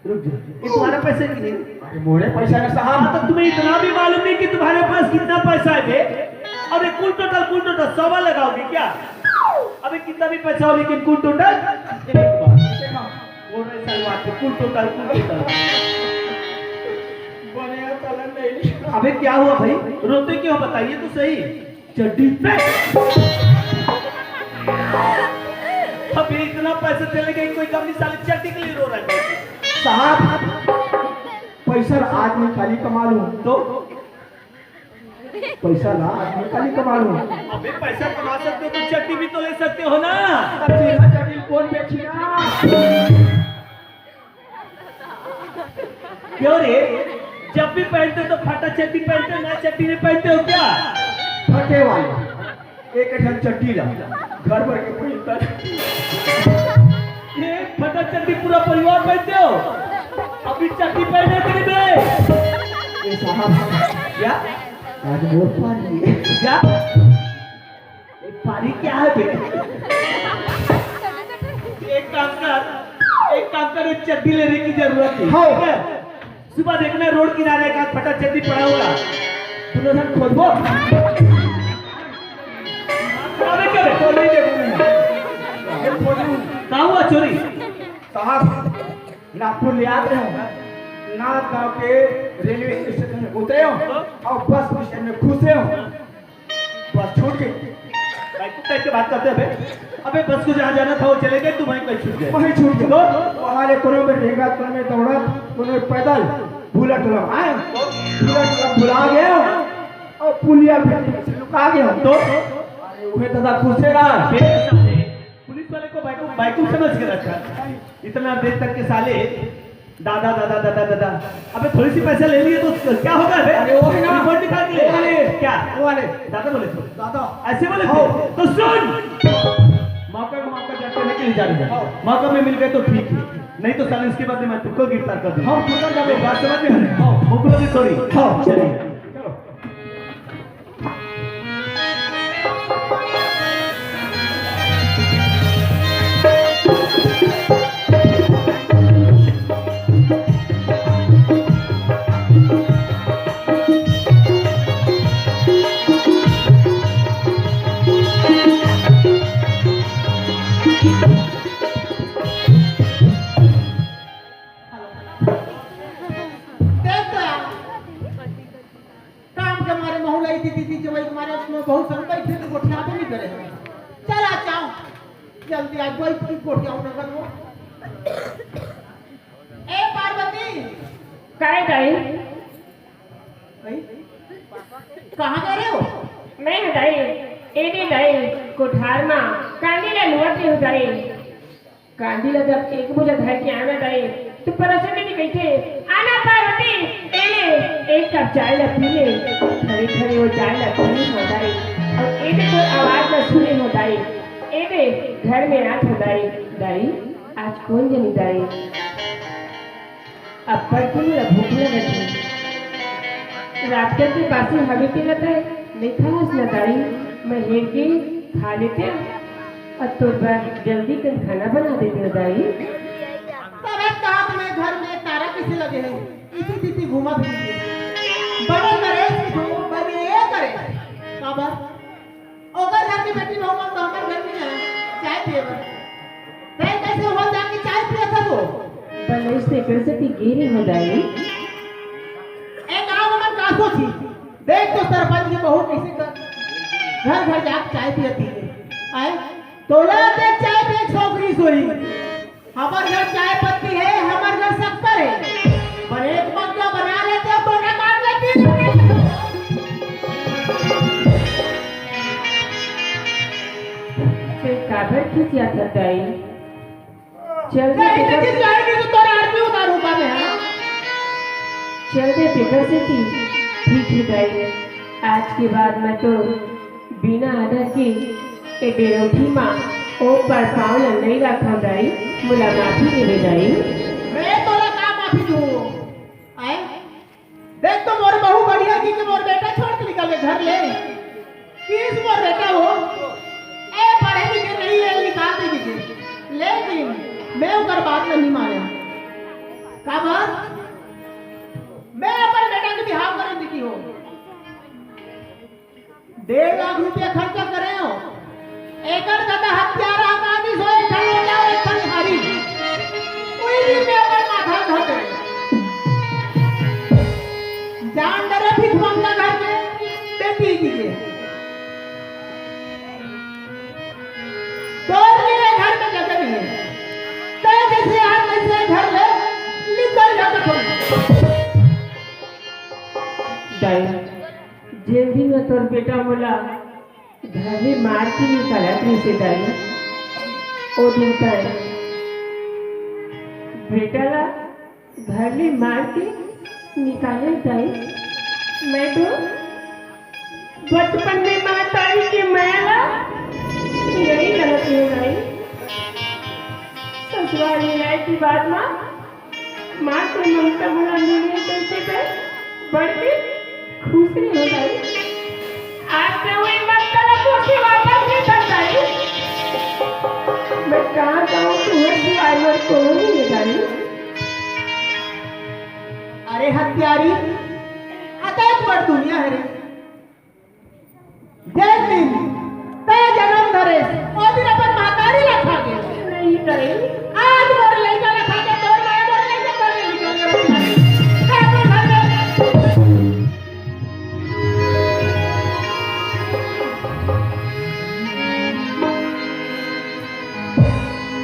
रुक जा, ये तुम्हारा पैसा है कि नहीं? अरे मोरे पैसा ना साहब। हाँ, तो तुम्हें इतना भी मालूम नहीं कि तुम्हारे पास कितना पैसा है बे? अबे कुल टोटल, कुल टोटल सवा लगाओगे क्या? अबे कितना भी पैसा हो लेकिन कुल टोटल एक बार। बोल रहे सारी बात है, कुल टोटल, कुल टोटल। बोले यार चलन नहीं। अबे क्या हुआ भाई, रोते क्यों हो बताइए तो सही। चड्डी पे। अबे इतना पैसा चले गए, कोई कम नहीं, साले चड्डी के लिए रो रहा है। साहब, पैसा आज मैं खाली कमा लूं तो? पैसा ला आज मैं खाली कमा लूं। अबे पैसा कमा सकते हो तो चड्डी भी तो ले सकते हो ना। अब सीधा चड्डी कौन बेची ना? क्यों रे, जब भी पहनते हो तो फटा चड्डी पहनते हो, नया चड्डी नहीं पहनते हो क्या? फटे वाले एक ठन चड्डी ला घर भर के पहनता है। ये फटा चड्डी पूरा परिवार पहनते हो, अभी चड्डी पहने कि नहीं बे? ये साहब, क्या? आज मोर पारी है। क्या? ये पारी क्या है बे? एक काम कर, एक काम कर, एक चड्डी लेने की जरूरत है। हाँ। ठीक है? सुबह देखना रोड किनारे का फटा चड्डी पड़ा होगा, तुम लोग खोदबो। अबे क्या बे? खोद नहीं देखूंगा। ये खोदूं। कहाँ हुआ चोरी? साहब, नागपुर ले आते हो, नाथ गांव के रेलवे स्टेशन में उतरे हो और बस स्टैंड में घुसे हो। बस छूट गई। भाई, कुत्ता इतने बात करते हैं बे? अबे, बस को जहाँ जाना था, वो चले गए, तू वहीं पे छूट गए। वहीं छूट गए। तो? वहाँ ले कोनो में रेंगा, कोनो में दौड़ा, कोनो में पैदल, भूला टोला आए। भूला टोला भुला गए और पुलिया भेटी में से लुका गए। तो? अरे, वह दादा घुसे रहा। बे साले, पुलिस वाले को बाइक, बाइक समझ के रखा। इतना देर तक के साले दादा, दादा, दादा, दादा। अबे, थोड़ी सी पैसा ले लिए तो क्या होगा बे? अरे, वो है ना। रिपोर्ट दिखा के ले। वो वाले। क्या? वो वाले। दादा बोले थे। दादा। ऐसे बोले थे? हाँ। तो सुन। मौका को मौका जाते नहीं कहीं जा रहे हैं। हाँ। मौका में मिल गए तो ठीक है, नहीं तो साले इसके बाद में मैं तुमको गिरफ्तार कर दूंगा। हाँ, पकड़ जाओ। मेरी बात समझ में आ रही है? हाँ। मुकुल भी सॉरी। हाँ। चलिए। चलो। काम के मारे महू लाई दीदी, दीदी जवाई के मारे उसमें बहुत सारे बैठे तो गोठियाबे नहीं करे। चला जाओ, जल्दी आ, बैठ के गोठियाओ नगर में। ए पार्वती। काय दाई? भाई, कहाँ गए रहे हो? मैं हूँ दाई, ए दे दाई, कोठार मा कांदी ला लुवत रहे हूँ दाई। कांदी ला जब एक बोझा धर के आना दाई, तो परोसने भी कहिथे, "आना पार्वती, ए ले, एक कप चाय ला पी ले।" खड़े खड़े वो चाय ला पी हो दाई, और ए दे तो आवाज ला सुने हो दाई, ए दे घर में आत हो दाई, दाई, आज कोन जनी दाई? अब्बड़ के मोला भूख लगत हे। रात के बासी हवे तेला तैं नइ खावस न दाई, मैं हेर के खा लेतेंव, अउ तोर बर जल्दी कन खाना बना देतेंव दाई। तभे कहत मैं घर में तारा कइसे लगे हे। पीती पीती घूमत रहिथे। बड़े नरेश के तो बने ये करे। काबर? ओकर घर के बेटी बहू मन तो हमर घर में आए, चाय पिए बर। तैं कैसे हो जाके चाय पिए था वो? बलेश तेकर से ती गिरी हो दाई। ए गाँव में का सोची? देख तो सरपंच के बहू कैसे कर घर घर जाके चाय पियती है। आए? तोला देख चाय देख छोकरी सोई। हमर घर चाय पत्ती है, हमर घर शक्कर है। पर एक मग्गा बना लेते, अब दोना काट लेती। ते काबर खिसियाथस दाई? चल दे नहीं, बेटा। लेकिन जाएगी तो तोरा आरती उतारू का मैं, हाँ? चल दे बेटा से ती। ठीक है दाई, आज के बाद मैं तो बिना आदर के ए बेरौठी मा ओ परपाव ल नइ राखव दाई, मोला माफी दे दे दाई। मैं तोला का माफी दूँ? आए? देख तो मोर बहू बढ़िया जी के मोर बेटा छोड़ के निकल के घर ले। किस मोर बेटा हो? ए पढ़े लिखे नहीं है, निकाल दे दीजिए। लेकिन मैं ओकर बात नहीं माने। का बात? मैं अपन बेटा के बिहाव करे दिखी हो। डेढ़ लाख रुपया खर्चा करे हो। एकर ज्यादा हत्यारा आदमी सो एक ठन लोटा, एक ठन हारी। कोई दिन में अपन माथा धर दे। जान डरे भिखमंगा घर के बेटी जी के। तोर लिए घर में जगह नहीं है। तै जैसे आज तैसे घर ले निकल जाते थे। दाई, जेन दिन में तोर बेटा मोला घर ले मार के निकालत रहिसे दाई, ओ दिन तै बेटा ला घर ले मार के निकाले दाई। मैं तो बचपन में महतारी के मया ला यही लगत हे दाई। ससुराल में आए के बाद माँ, माँ के ममता मोला मिले तइसे मैं बड़ के खुश रहे दाई। आज से वही ममता ला कोई वापस नहीं कर दाई। मैं कहाँ जाऊँ, तुम्हें सिवाय मोर कोनो नहीं है दाई। अरे हत्यारी, अतक बड़ दुनिया है रे। जेन दिन तै जनम धरेस, ओ दिन अपन महतारी ला खा गेस। नहीं दाई। आज मोर लइका ला खा के तोर माय मोर लइका कर ले निकल गए। तै अपन घर में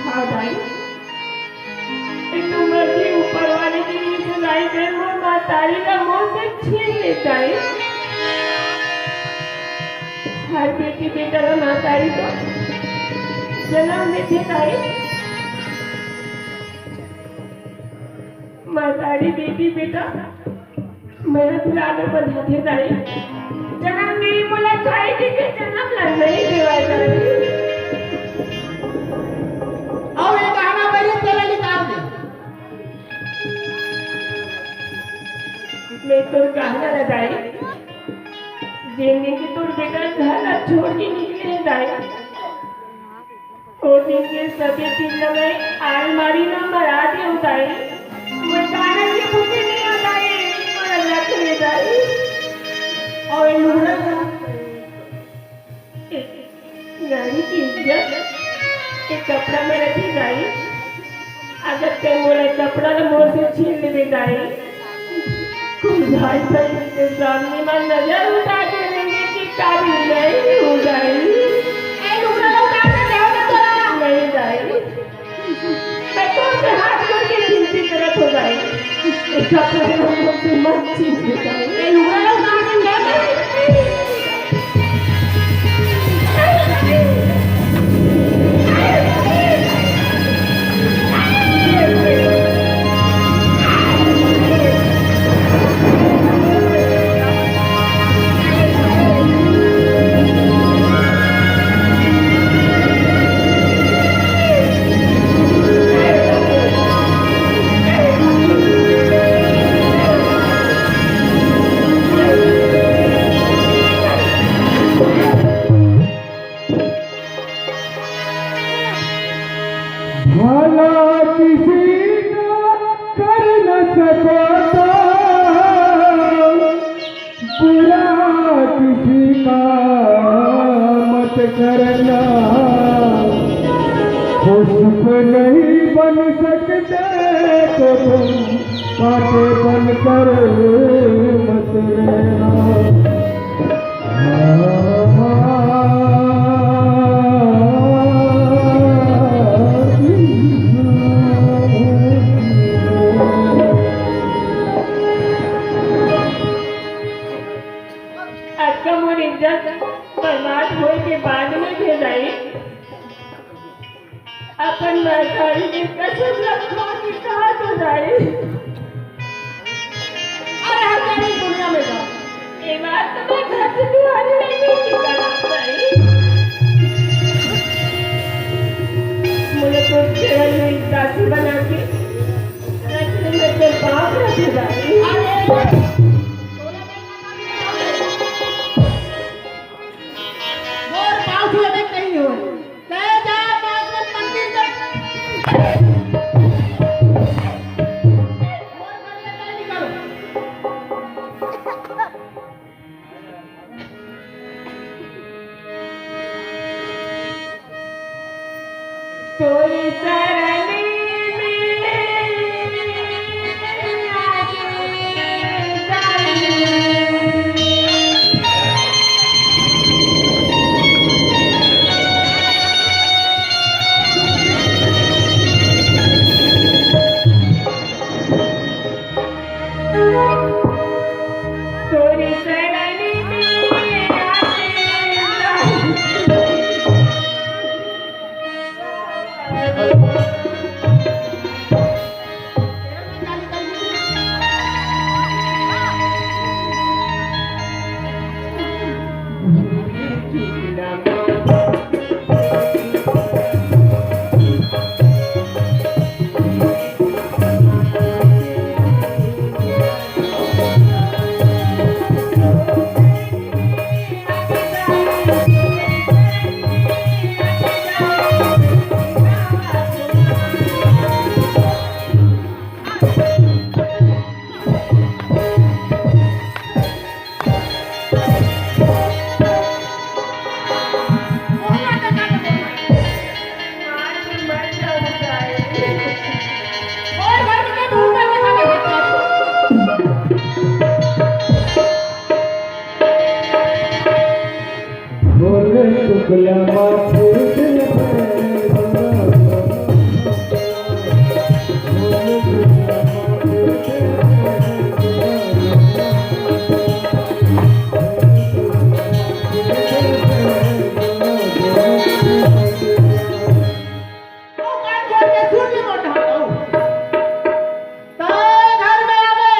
हाँ दाई। एक तो मर्जी ऊपर वाले के लिए सुनाई दे, मोर महतारी ला मोर से छीन लेता है। हर बेटी बेटा ला महतारी तो जन्म देथे दाई। महतारी बेटी बेटा मया दुलार में बंधाथे दाई। जनम नहीं मोला खाए के, के जनम ला नहीं देवाय दाई। अउ ये गाना बजे तेला निकाल दे। मैं तोर गाना ला दाई। जेन दिन के तोर बेटा घर ला छोड़ के निकले हे दाई। ओ दिन के सबे चीज ला मैं आलमारी में मरा दे हूँ दाई। मैं गाना के भूखे नहीं हूँ दाई, मैं अल्लाह के लिए दाई। और ये लुगड़ा ला, एक नारी की इज्जत एक कपड़ा में रखी दाई। अगर ते मोला कपड़ा ला मोर से छीन लेबे दाई, कुल भाई बहन के सामने मैं नजर उठा के लेने की काबिल नहीं हूँ दाई। ए, लुगड़ा ला उतार दे, जाओ ना तोरा। नहीं दाई, मैं तो से हाथ जोड़ के विनती करत हूँ दाई। ए, कपड़ा ला मोर से मत छीन ले दाई। ए, लुगड़ा ला उतार दे, जाओ ना। किसी का मत करना, पुष्प नहीं बन सकते तो तुम कांटे बनकर मत रहना। अतका मोर इज्जत बर्बाद होए के बाद में भी दाई अपन महतारी के कसम ला खा के कहा तो दाई। अरे हर कहीं दुनिया में जाओ, ये बात तो मैं घर से दुआरी नहीं निकलना दाई। मुझे तो केवल में दासी बना के रखने में तो पाप रखे दाई। अरे मोर पाँव छुए में कहीं होए। ले जा, बागमन मंदिर तक। मोर घर ले नहीं निकालो। तोरी सरनी में आके तोरी सरनी में आके बोले टुकला माथे दिल पे ओ कान खोल के सुन ले मोटा हो। तो घर में आवे,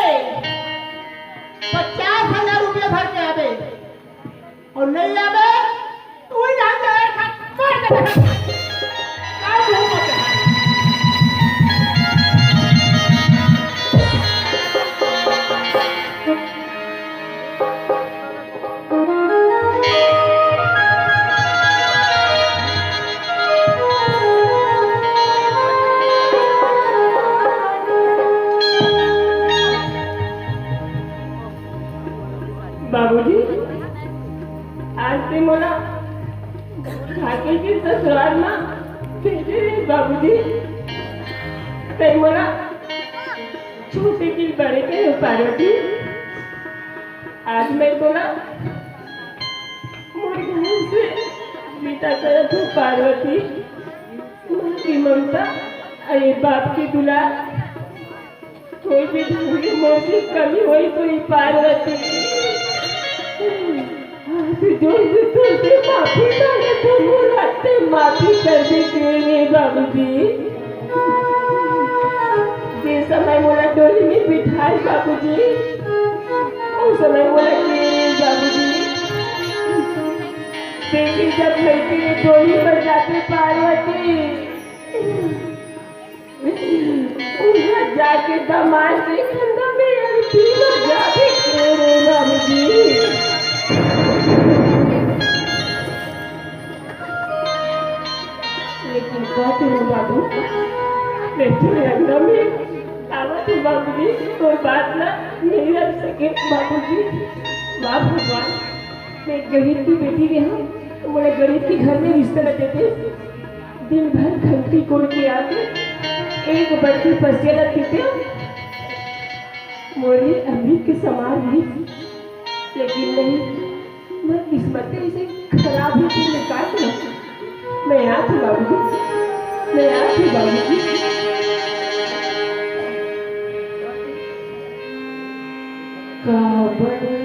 पचास हजार रुपया धर के आवे, और नहीं आवे, तू ही जान जाए, खा, मार दे। कान मुंह मत दे। बाबूजी, आज ते मोला ढाके के ससुराल मा भेजे रहे बाबूजी। ते मोला छोटे के बड़े करे पार्वती। आज मैं तोला मोर घर से विदा करत हूँ पार्वती। माँ की ममता, अरे बाप की दुलार, कोई भी ढंग के मोर से कमी होई तो ई पार्वती। हाथ जोड़ के तुमसे माफी मांगे, तुम मुलाकात माफी कर दे के रे बाबूजी। जे समय मोला डोली में बिठाए बाबूजी, ओ समय मोला के रे बाबूजी। देखी जब लड़की डोली पर जाते पार्वती, उहाँ जाके दामाद के कंधा में अर्थी लग जावे रे बाबूजी। लेकिन का करूँ बाबू, मैं तोरे अंगना में आवत हूँ बाबूजी, तोर बात ला नहीं रख सके बाबूजी। वाह भगवान, मैं गरीब की बेटी रेहेंव, त मोला गरीब के घर में रिश्ता ला देते। दिन भर घंटी कोड़ के आके एक बड़की पसिया ला देते। मोर लिए अमृत के समान रही, लेकिन नहीं, मोर किस्मत ही ऐसे खराब है कि मैं का करूं? मैं आत हूं बाबूजी, मैं आत हूं बाबूजी। काबर से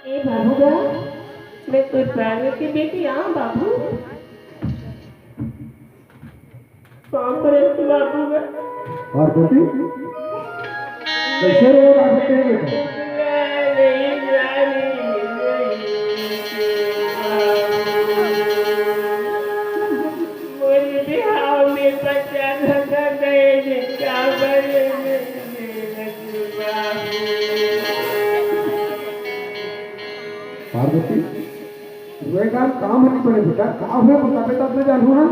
ए बाबू गा, मैं तोर प्यार के बेटी आंव बाबू। पाँव परत हंव बाबू गा। पार्वती, कैसे रो रहा है तेरे बेटा? मोर बिहाव में पचास हजार दहेज काबर? पार्वती, रोए का काम नहीं पड़े बेटा, का हुआ बता बेटा, अपने जानू ना।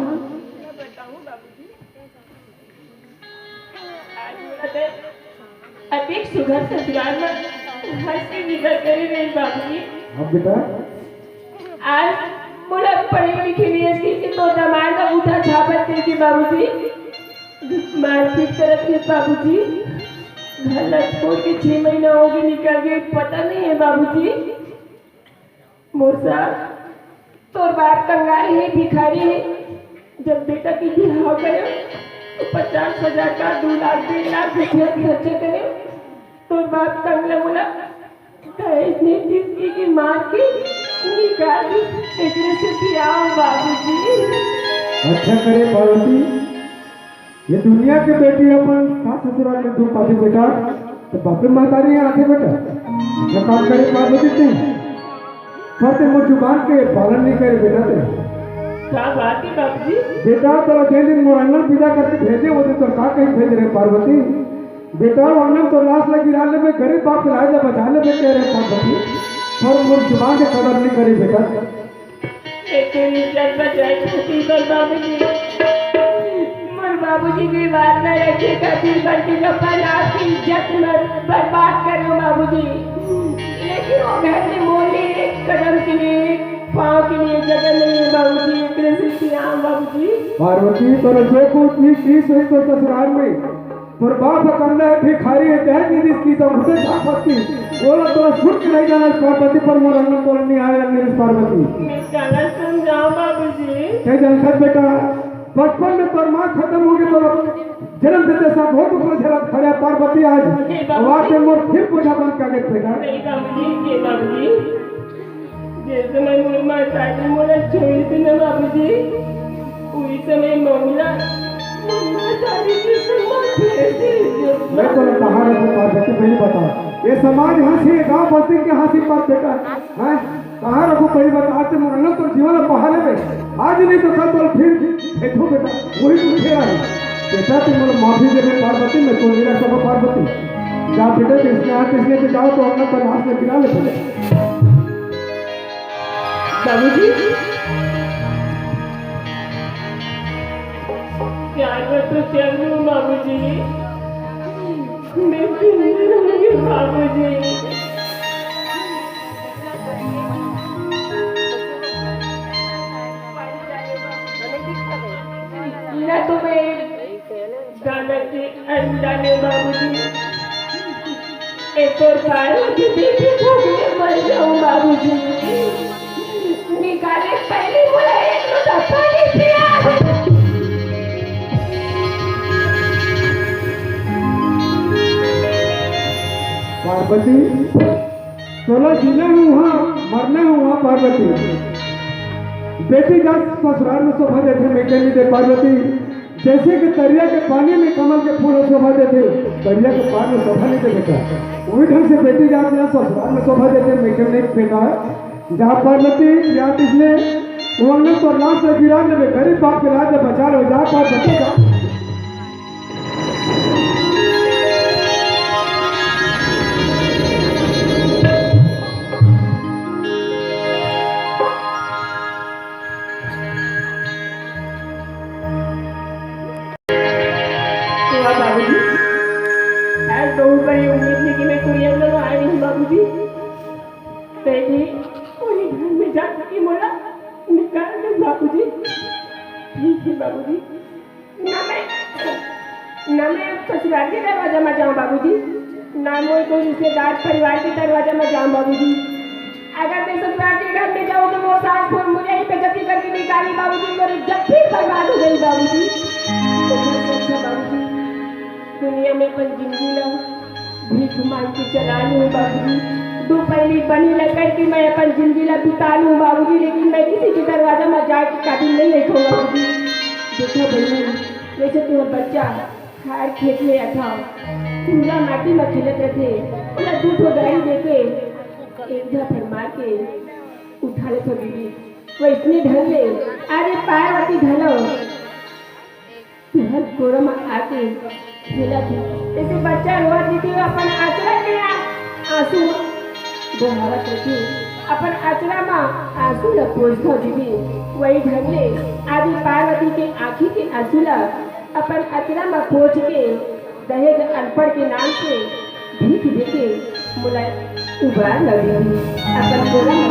अतिक सुघर ससुराल में हंसी विदा करे रहे बाबूजी। हाँ बेटा। आज मोला पढ़े लिखे नहीं है कि तो दमांद का उठा छापत करके बाबूजी मारपीट करत हे बाबूजी। घर ला छोड़ के छह महीना हो गए निकल गए, पता नहीं है बाबूजी। मोर साथ, तोर बाप कंगाल हे, भिखारी हे। जब बेटा के बिहाव करे, तो पचास हजार का, दू लाख, डेढ़ लाख रुपया खर्चा करे। तोर बाप कंगला मोला दहेज नहीं दिस के मार के निकाल दिस। एकरे से बिहाव बाबूजी। अच्छा करे पार्वती, ये दुनिया के बेटी अपन सास ससुराल में दुख पाथे बेटा, तो बापे महतारी यहाँ आथे बेटा। ये काम करे पार्वती तू, पर ते मोर जुबान के पालन नहीं करे बेटा ते। का बात है बाबूजी? बेटा, तोला जे दिन मोर अंगन विदा करके भेजे, वो दिन तोर का कहीं भेज रहे पार्वती? बेटा, वो अंगन तो लाश लगी रहा ले, मैं गरीब बाप के लाज ला बचा ले, मैं कह रहे पार्वती। पर मोर जुबान के कदर नहीं करे बेटा। एकर इज्जत बचाए खातिर बर बाबूजी, मोर बाबूजी के बात न रखे खातिर बल्कि अपन आप की इज्जत न बर्बाद करो बाबूजी। लेकिन वो घर में मोर लिए एक कदम के लिए, एक पाँव के लिए जगह नहीं है बाबूजी, एकरे से पिया बाबूजी। पार्वती, तोर जो कुछ भी चीज है तो ससुराल में तोर बाप ह कमला हे, भिखारी हे, दहेज नइ दिस किस, त उठे साफ हस किस। ओला तोला सुन के नइ जाना हे पार्वती, पर मोर अंगन तोला नइ आए, नइ रिस पार्वती। मैं काला समझाऊं बाबूजी? हे जनखत बेटा, बचपन में तोर माँ खतम होगे, तोला जनम देते साथ बहुत दुख झेला खड़ा पार्वती आज। हे बाबूजी। आवाज से मोर फिर बोझा बन के आगे बेटा। नहीं बाबूजी, हे बाबूजी। जे समय मोर महतारी मोला छोड़िस ना बाबूजी, उही समय मउला मोर महतारी के सम्मान भेज दिस। मैं तोला कहाँ रखूं पार्वती, मैं ही बता। ये समाज हाँसी, ये गाँव बस्ती के हाँसी पर बेटा, हैं? कहाँ रखो पहली बात, आज से मोर अंगन तोर जीवन ला पहारे में, आज नहीं तो कल तोर फिर देखो बेटा, वही तू खेला है। बेटा, तू मोला माफी दे दे पार्वती, मैं तो मेरा सब पार्वती। जा बेटा, कृष्ण, कृष्ण के जाओ तो अपना तलाश में गिरा ले बेटा। बाबूजी, क्या मैं तो चल लूं बाबूजी? मैं जिंदा रहूंगी बाबूजी। न तो मैं दाना के अंडा ले बाबूजी। एक और बार होके बेटी को भी मर जाऊं बाबूजी। निकाले पहले बोला एक लोटा पानी पिया। पार्वती, तोला जीना है वहाँ, मरना है वहाँ पार्वती। बेटी जात ससुराल में शोभा देथे, मैं कह नहीं दे पार्वती। जैसे कि दरिया के पानी में कमल के फूल शोभा देथे, दरिया के पार में शोभा नहीं दे बेटा। वही ढंग से बेटी जात यहाँ ससुराल में शोभा देथे, मैं कह नहीं बेटा। जहाँ पार्वती जात इसने वो अंगन तो लाश में गिरा ले, गरीब बाप के लाज में बचा लो, जहाँ पार्वती जा। वाह बाबूजी, आज बहुत बड़ी उम्मीद थी कि मैं कुरियर में आए नहीं बाबूजी। मैं भी वही घर में जा सकी, मोला निकाल दे बाबूजी। ठीक है बाबूजी, ना मैं, ना मैं ससुराल के दरवाजा में जाऊं बाबूजी, ना मैं कोई रिश्तेदार परिवार के दरवाजा में जाऊं बाबूजी। अगर मैं ससुराल के घर में जाऊं तो वो सास बोल मुझे ही बेइज्जती करके निकाली बाबूजी, मेरी इज्जत फिर बर्बाद हो गई बाबूजी। तो सबसे अच्छा बाबूजी, दुनिया में अपन जिंदगी ला भीख मांग के चला लूं बाबूजी, दो पहली बनी ला करके मैं अपन जिंदगी ला बिता लूं बाबूजी, लेकिन मैं किसी के दरवाजा में जाए के काबिल नहीं रहूं बाबूजी। देखो बहनी, जैसे तुम्हारा बच्चा हर खेत में अथाव पूरा माटी में खेलत रहथे, ओला दू ठो गाड़ी देके एक झापड़ मार के उठा लेथो दीदी। वैसने ढंग ले अरे पार्वती घलो तुहर कोरा म आके खेलत हे। जैसे बच्चा रोवत रहिथे, अपन अचरा के आ-, आंसू बोहावत रहिथे, अपन अचरा म आंसू ल पोंछथव दीदी। वही ढंग ले आदि पार्वती के आंखी के आंसू ल अपन अचरा म पोंछ के दहेज अनपढ़ के नाम से भीख देके मोला उबार ल दीदी। अपन कोरा म